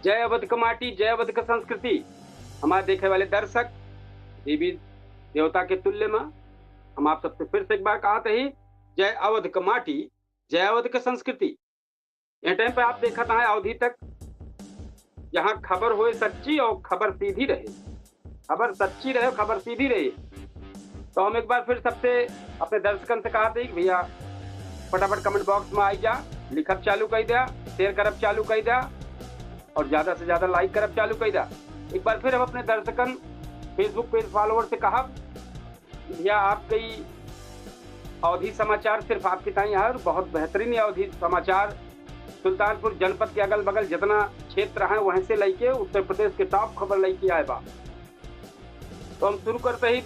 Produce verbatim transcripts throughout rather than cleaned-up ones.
जय अवध क माटी, जय अवध क संस्कृति। हमारे देखे वाले दर्शक, देवी देवता के तुल्य मा हम आप सबसे फिर से एक बार कहत ही, जय अवध क माटी, जय अवध क संस्कृति। ये टाइम पे आप देखत हैं अवधी तक, जहाँ खबर होए सच्ची और खबर सीधी रहे, खबर सच्ची रहे, खबर सीधी रहे। तो हम एक बार फिर सबसे, अपने दर्शकन से कहत ही कि भैया, फटाफट कमेंट बॉक्स में आई जा, लिखब चालू कई द्या, शेयर करब चालू कई द्या और ज्यादा से ज्यादा लाइक करब चालू कई द्या। एक बार फिर हम अपने दर्शकन, Facebook पेज फॉलोअर से कहब, भैया, आपके ई अवधी समाचार सिर्फ आपके ताईं है और बहुत बेहतरीन अवधी समाचार। सुल्तानपुर जनपद के अगल बगल जितना क्षेत्र है, वहीं से लइके उत्तर प्रदेश के टॉप खबर लइके आए बा। तो हम शुरू करते ही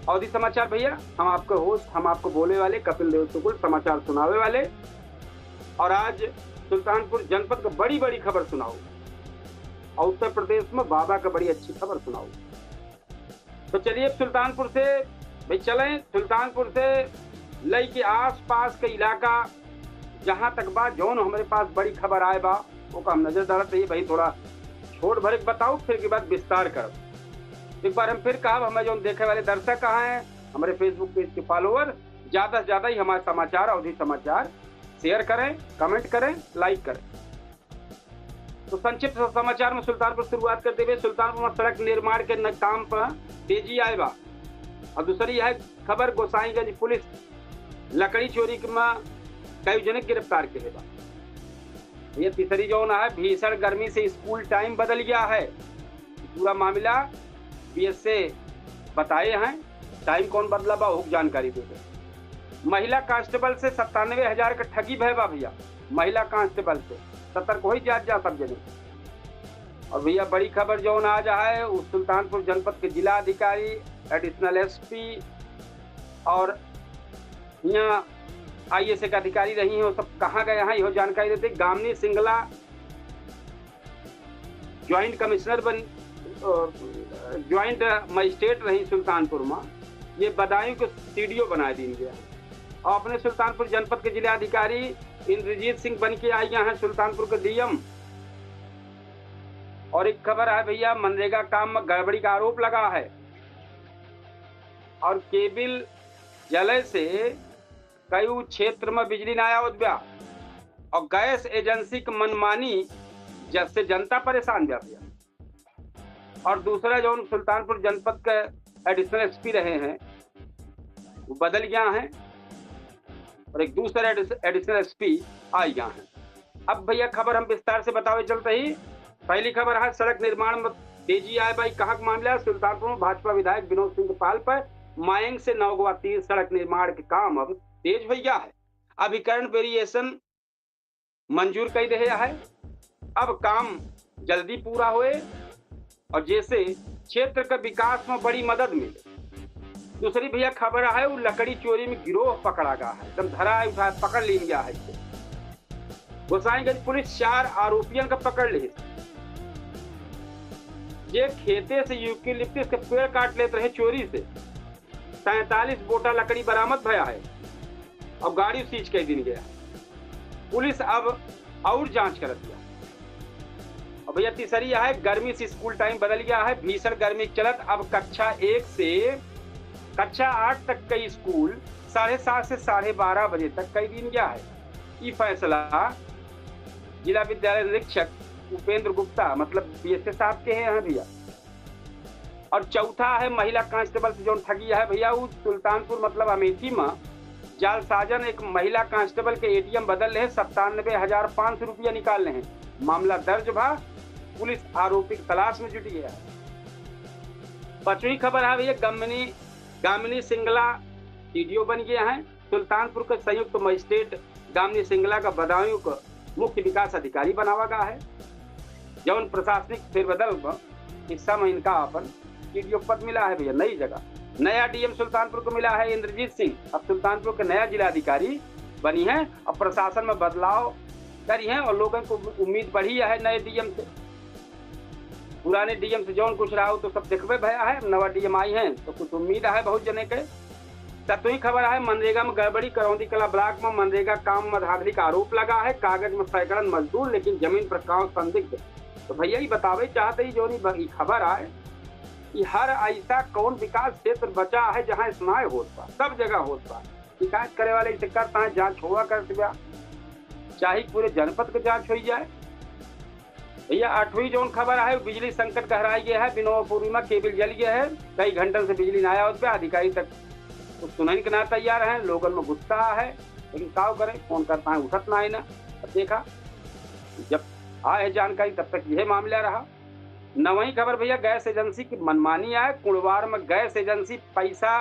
अवधी समाचार। भैया, हम आपके होस्ट, हम आपको बोले वाले कपिल देव शुक्ल, समाचार सुनावे वाले। और आज सुल्तानपुर जनपद का बड़ी बड़ी खबर सुनाओ और उत्तर प्रदेश में बाबा का बड़ी अच्छी खबर सुनाओ। तो चलिए, अब सुल्तानपुर से भाई चलें, सुल्तानपुर से लइके आसपास के इलाका जहाँ तक बा, जौन हमरे पास बड़ी खबर आए बा, ओका हम नजर डालत रहिए। भाई, थोड़ा छोट भरे के बताओ, फिर के बाद विस्तार करब। एक बार हम फिर कहब, हमें जौन देखे वाले दर्शक हैं, हमारे Facebook पेज के फॉलोअर, ज्यादा से ज्यादा ही हमारे समाचार, अवधी समाचार शेयर करें, कमेंट करें, लाइक करें। तो संक्षिप्त समाचार में सुल्तानपुर शुरुआत करते हुए, सुल्तानपुर में सड़क निर्माण के न-, काम पर तेजी आए बा। और दूसरी है खबर, गोसाईगंज पुलिस लकड़ी चोरी के में कई जने गिरफ्तार के बा। ये तीसरी जौन है, भीषण गर्मी से स्कूल टाइम बदल गया है। पूरा मामला बीएसए बताए हैं, टाइम कौन बदला बा, ओहू जानकारी दे दे। महिला कांस्टेबल से सत्तानवे हजार के ठगी भय बा भैया, महिला कांस्टेबल से सतर्क हो जात जा सब जने। और भैया, बड़ी खबर जौन आज है, उ सुल्तानपुर जनपद के जिला अधिकारी, एडिशनल एसपी और यहाँ आईएएस के अधिकारी रही हैं, वो सब कहाँ गए हैं, यह जानकारी देते। गामिनी सिंगला ज्वाइंट कमिश्नर बन, अ, ज्वाइंट मजिस्ट्रेट रही सुल्तानपुर में, ये बदायूं के सीडीओ बनाए दीन गया। और अपने सुल्तानपुर जनपद के जिला अधिकारी इंद्रजीत सिंह बन के आई गया है सुल्तानपुर के डीएम। और एक खबर है भैया, मनरेगा काम में गड़बड़ी का आरोप लगा है और केबिल जले से कई क्षेत्र में बिजली ना आवत बा और गैस एजेंसी के मनमानी, जैसे जनता परेशान बा भैया। और दूसरा जौन सुल्तानपुर जनपद के एडिशनल एसपी रहे हैं, वो बदल गया है और एक दूसरा एडिश-, एडिशनल एसपी आ गया है। अब भैया, खबर हम विस्तार से बतावे चलते ही, पहली खबर है, सड़क निर्माण में तेजी आए बा। कहाँ का मामला है? सुल्तानपुर में भाजपा विधायक विनोद सिंह के पहल पर मायंग से नौगवा तीर सड़क निर्माण के काम अब तेज हो गया है। अभिकरण वेरिएशन मंजूर कई रहे है। अब काम जल्दी पूरा होए और जैसे क्षेत्र के विकास में बड़ी मदद मिले। दूसरी भैया, खबर है, वो लकड़ी चोरी में गिरोह पकड़ा गया है, एकदम धरा है, उठाए पकड़ लीन गया है इसे। गोसाईगंज पुलिस चार आरोपियन का पकड़ ली, जे खेते से यूकेलिप्टस के पेड़ काट लेत रहे चोरी से। सैंतालीस बोटा लकड़ी बरामद भया है और गाड़ी सीज कर दीन गया। पुलिस अब और जांच करत गया। और भैया, तीसरी है, गर्मी से स्कूल टाइम बदल गया है। भीषण गर्मी के चलत अब कक्षा एक से कक्षा आठ तक के स्कूल साढ़े सात से साढ़े बारह बजे तक कई दीन गया है। ये फैसला जिला विद्यालय निरीक्षक उपेंद्र गुप्ता, मतलब बीएसए साहब के हैं भैया। और चौथा है महिला कांस्टेबल से जौन ठगी है भैया, उ सुल्तानपुर मतलब अमेठी में जालसाजन एक महिला कांस्टेबल के एटीएम बदल ले, सत्तानबे हजार पाँच सौ रुपया निकाल ले हैं। मामला दर्ज भा, पुलिस आरोपी की तलाश में जुटी है। पांचवी खबर है भैया, गामिनी, गामिनी सिंगला सीडीओ बन गया है। सुल्तानपुर के संयुक्त मजिस्ट्रेट गामिनी सिंगला का बदायूं का मुख्य विकास अधिकारी बनावा गया है, जौन प्रशासनिक फेरबदल में हिस्सा में इनका अपन सीडीओ पद मिला है भैया, नई जगह। नया डीएम सुल्तानपुर को मिला है इंद्रजीत सिंह, अब सुल्तानपुर के नया जिलाधिकारी बनी है और प्रशासन में बदलाव करी है और लोगन को उम्मीद बढ़ी है नए डीएम से। पुराने डीएम से जौन कुछ रहा हो तो सब देखबे भया है, नवा डीएम आई है तो कुछ उम्मीद है बहुत जने के। सतवीं खबर है, मनरेगा में गड़बड़ी, करौंदी कला ब्लॉक में मनरेगा काम में धांधली का आरोप लगा है। कागज में सैकड़न मजदूर, लेकिन जमीन पर काम संदिग्ध। तो भैया, ई बतावे चाहत ही, जौन ई ब-, ई खबर आए कि हर ऐसा कौन विकास क्षेत्र बचा है, जहाँ स्नाय होत बा, सब जगह होत बा। शिकायत करे वाले इसे करता है, जांच होवा करत बा, चाहे पूरे जनपद के जांच होई जाए। भैया, आठवीं जौन खबर है, बिजली संकट गहराई गया है, बिनोपुरी में केबल जल गया है, कई घंटन से बिजली ना आवत बा, अधिकारी तक कुछ सुनने के ना तैयार है, लोगन में गुस्सा है, लेकिन काव करे, फोन करता है, उठत ना है ना। अब देखा, जब आए है जानकारी, तब तक यह मामला रहा। नवही खबर भैया, गैस एजेंसी की मनमानी आए, कुड़वार में गैस एजेंसी पैसा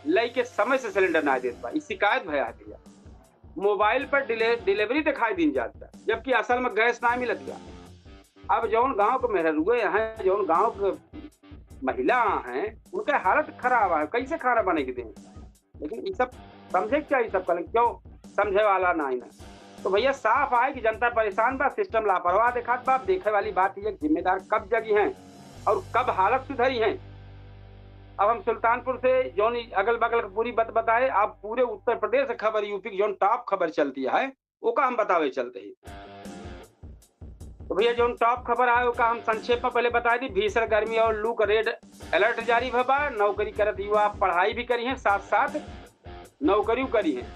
लेके समय से सिलेंडर ना देत बा, ई शिकायत भया है भैया। मोबाइल पर डिले-, डिलीवरी दिखाई दीन जात बा, जबकि असल में गैस ना मिलत बा। अब जौन गांव के मेहरुए हैं, जौन गांव के महिला हैं, उनके हालत खराब है, कैसे खाना बने के दें? लेकिन ई सब समझे के चाहिए, सब कहले क्यों समझे वाला ना है ना। तो भैया, साफ आए कि जनता परेशान बा, सिस्टम लापरवाह देखात बा। अब देखे वाली बात ये, जिम्मेदार कब जगी हैं और कब हालत सुधरी हैं। अब हम सुल्तानपुर से जौन अगल बगल की पूरी बात बताए, अब पूरे उत्तर प्रदेश से खबर, यूपी की जौन टॉप खबर चलती है, ओका हम बतावे चलते ही। तो भैया, जौन टॉप खबर है, ओका हम संक्षेप में पहले बता दी। भीषण गर्मी और लू का रेड अलर्ट जारी भवा। नौकरी करत युवा पढ़ाई भी करी हैं, साथ साथ नौकरियों करी हैं।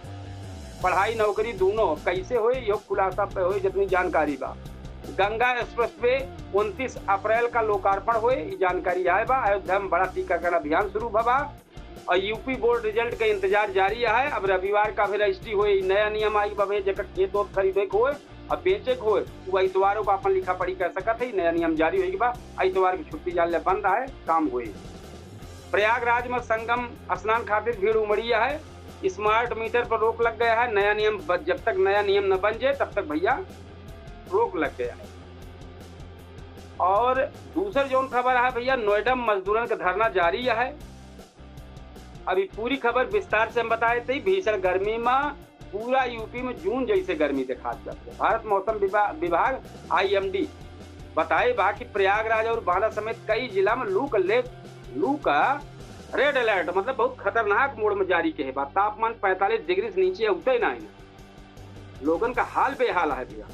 पढ़ाई नौकरी दोनों कैसे होए, यो खुलासा पे होए, जितनी जानकारी बा। गंगा एक्सप्रेसवे उनतीस अप्रैल का लोकार्पण होए, ई जानकारी आए बा। अयोध्या में बड़ा टीकाकरण अभियान शुरू भवा और यूपी बोर्ड रिजल्ट का इंतजार जारी है। अब रविवार का भी रजिस्ट्री होए, नया नियम आई बा भैया, जेकर खेत ओत खरीदे के होए और बेचे के होए, वो इतवारों को अपन लिखा पढ़ी कर सकत है। नया नियम जारी होए के बा, इतवार की छुट्टी जान ले बंद है, काम होए। प्रयागराज में संगम स्नान खातिर भीड़ उमड़ी है, स्मार्ट मीटर पर रोक लग गया है। नया नियम ब-, जब तक नया नियम न बन जाए, तब तक भैया रोक लग गया है। और दूसर जौन खबर है भैया, नोएडा में मजदूरन का धरना जारी है। अभी पूरी खबर विस्तार से हम बताए थे। भीषण गर्मी में पूरा यूपी में जून जैसे गर्मी देखात जात है। भारत मौसम विभा-, विभाग, आईएमडी, बताए बा कि प्रयागराज और बांदा समेत कई जिला में लू का ले-, लू का रेड अलर्ट, मतलब बहुत खतरनाक मोड में जारी के बा। तापमान पैंतालीस डिग्री से नीचे उतरे ना है। लोगन का हाल बेहाल है भैया।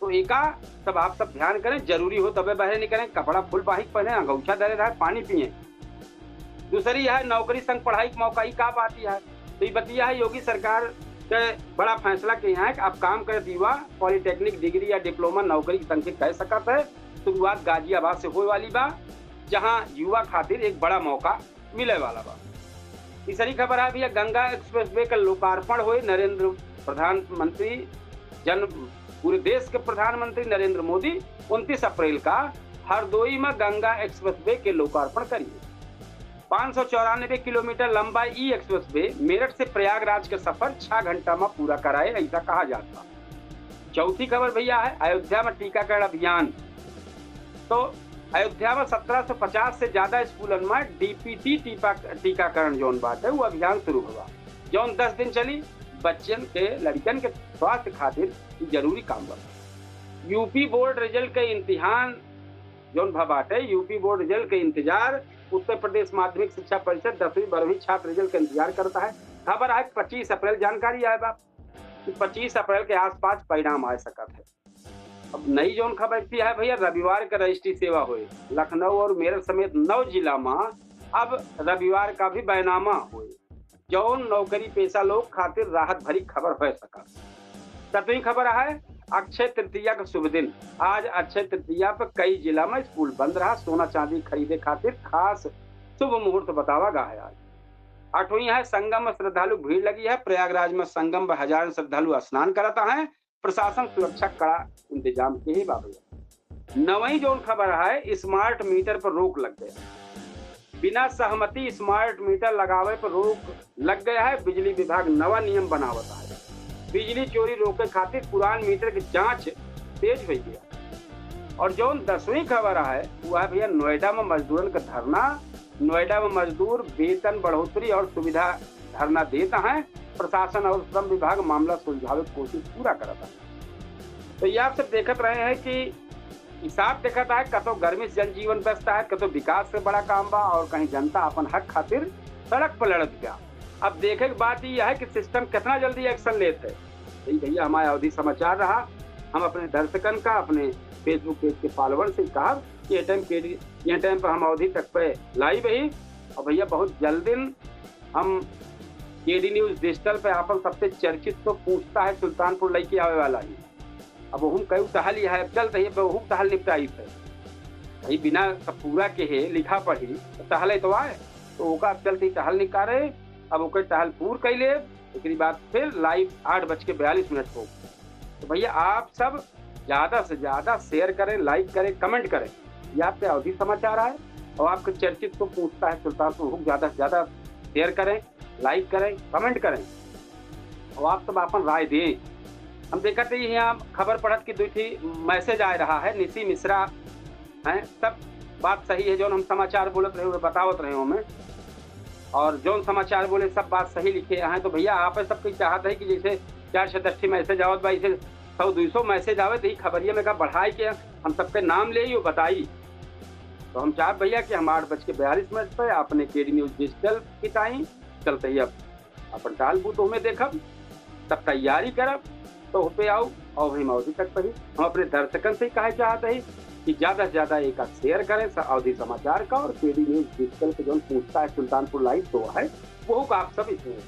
तो एका सब आप सब ध्यान करें, जरूरी हो तबे बाहर निकलें, कपड़ा फुल बाहिक पहने, अंगौछा धरे रहे, पानी पिए। दूसरी है नौकरी संग पढ़ाई के मौका, ई का बात है? तो ई बतिया है योगी सरकार के बड़ा फैसला के यहाँ कि अब काम करत युवा पॉलिटेक्निक डिग्री या डिप्लोमा नौकरी के संग कह सकत है। शुरुआत गाजियाबाद से होए वाली बा, जहाँ युवा खातिर एक बड़ा मौका मिले वाला बा। तीसरी खबर है भैया, गंगा एक्सप्रेसवे का लोकार्पण होए। नरेंद्र प्रधानमंत्री जन, पूरे देश के प्रधानमंत्री नरेंद्र मोदी उनतीस अप्रैल का हरदोई में गंगा एक्सप्रेसवे के लोकार्पण करिए। पाँच सौ चौरानबे किलोमीटर लंबा ई एक्सप्रेसवे मेरठ से प्रयागराज के सफर छह घंटा में पूरा कराए, ऐसा कहा जाता। चौथी खबर भैया है अयोध्या में टीकाकरण अभियान। तो अयोध्या में सत्रह सौ पचास से ज्यादा स्कूलन में डीपीटी टीपा-, टीकाकरण जौन बात है, वो अभियान शुरू हुआ, जौन दस दिन चली। बच्चन के, लड़कन के स्वास्थ्य खातिर ई जरूरी काम बा। यूपी बोर्ड रिजल्ट के इम्तिहान जौन भा बाटे, यूपी बोर्ड रिजल्ट के इंतजार। उत्तर प्रदेश माध्यमिक शिक्षा परिषद दसवीं बारहवीं छात्र रिजल्ट का इंतजार करता है। खबर है पच्चीस अप्रैल जानकारी आए बा कि पच्चीस अप्रैल के आसपास परिणाम आ सकत है। अब नई जौन खबर इतनी है भैया, रविवार का रजिस्ट्री सेवा होए। लखनऊ और मेरठ समेत नौ जिला में अब रविवार का भी बैनामा होए, जौन नौकरी पेशा लोग खातिर राहत भरी खबर हो सकत। सतवीं खबर है अक्षय तृतीया का शुभ दिन। आज अक्षय तृतीया पर कई जिला में स्कूल बंद रहा, सोना चांदी खरीदे खातिर खास शुभ मुहूर्त बतावा गा है आज। आठवीं है संगम में श्रद्धालु भीड़ लगी है। प्रयागराज में संगम में हजारन श्रद्धालु स्नान करत हैं। प्रशासन सुरक्षा कड़ा इंतजाम के ही बा भैया। नवई जौन खबर है, स्मार्ट मीटर पर रोक लग गया। बिना सहमति स्मार्ट मीटर लगावे पर रोक लग गया है। बिजली विभाग नवा नियम बनावत है। बिजली चोरी रोके खातिर पुरान मीटर की जांच तेज हो गया। और जौन दसवीं खबर है, वो है भैया नोएडा में मजदूरन का धरना। नोएडा में मजदूर वेतन बढ़ोतरी और सुविधा धरना देत हैं। प्रशासन और श्रम विभाग मामला सुलझावे की कोशिश पूरा करत है। तो ये आप सब देखत रहे हैं कि ई साफ देखत है, कतो गर्मी से जनजीवन व्यस्त है, कतो विकास से बड़ा काम बा और कहीं जनता अपन हक खातिर सड़क पर लड़त बा। अब देखे के बात यह है कि सिस्टम कितना जल्दी एक्शन लेत है। तो ई भैया हमारे अवधी समाचार रहा। हम अपने दर्शकन का, अपने Facebook पेज के फॉलोअर से कहब कि यह टाइम केडी, यह टाइम पर हम अवधी तक पे लाइव ही। और भैया, बहुत जल्द दिन हम केडी न्यूज डिजिटल पे आपन सबसे चर्चित तो पूछता है सुल्तानपुर लइके आवे वाला ही। अब ओहू कई टहल ही है, अब चलत ही, अब ओहू टहल निपटाई है भाई। बिना सब पूरा के है लिखा पढ़ी तो टहले तो आए, तो ओका अब चलत ही टहल निकाले। अब ओकर टहल पूर कैले, एकरी बाद फिर लाइव आठ बज के बयालीस मिनट हो। तो भैया, आप सब ज्यादा से ज्यादा शेयर करें, लाइक करें, कमेंट करें। ये आपके अवधी समाचार आए और आपके चर्चित तो पूछता है सुल्तानपुर हुक ज्यादा से ज्यादा शेयर करें, लाइक करें, कमेंट करें और आप सब अपन राय दें। हम देखत ही यहाँ खबर पढ़त कि दुई ठी मैसेज आ रहा है, निशी मिश्रा हैं, सब बात सही है, जौन हम समाचार बोलत रहे, वे बतावत रहे हमें, और जौन समाचार बोले, सब बात सही लिखे हैं। तो भैया, आप सबके चाहत है कि जैसे चार से दस ठी मैसेज आवत बा, ऐसे सौ दुई सौ मैसेज आवे, तो ई खबरिया में का बढ़ाई के हम सबके नाम ले, यो बताई। तो हम चाहब भैया कि हम आठ बज के बयालीस मिनट पे अपने केडी न्यूज डिजिटल की टाइम चलत ही अब अपन टाल बूथ ओमे देखब, तब तैयारी करब, तो हो पे आऊ और वही अवधी तक पे ही। हम अपने दर्शकन से ही कहे चाहत ही कि ज्यादा से ज्यादा एक शेयर करें स-, अवधी समाचार का, और केडी न्यूज डिजिटल के जौन पूछता है सुल्तानपुर लाइव तो है, वो का आप सब इसमें।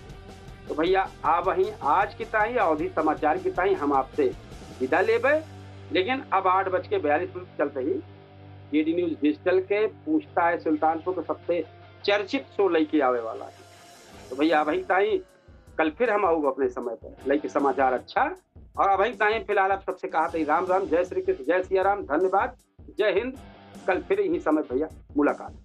तो भैया, अब वहीं आज की ताई अवधी समाचार की ताई हम आपसे विदा लेबे, लेकिन अब आठ बज के बयालीस मिनट चलत ही केडी न्यूज डिजिटल के पूछता है सुल्तानपुर के सबसे चर्चित शो लइके आवे वाला है। तो भैया, अब वहीं ताई कल फिर हम आऊब अपने समय पर लइके समाचार अच्छा। और अब वहीं ताई फिलहाल आप सबसे कहत ही राम राम, जय श्री कृष्ण, जय सिया राम, धन्यवाद, जय हिंद। कल फिर यही समय भैया मुलाकात।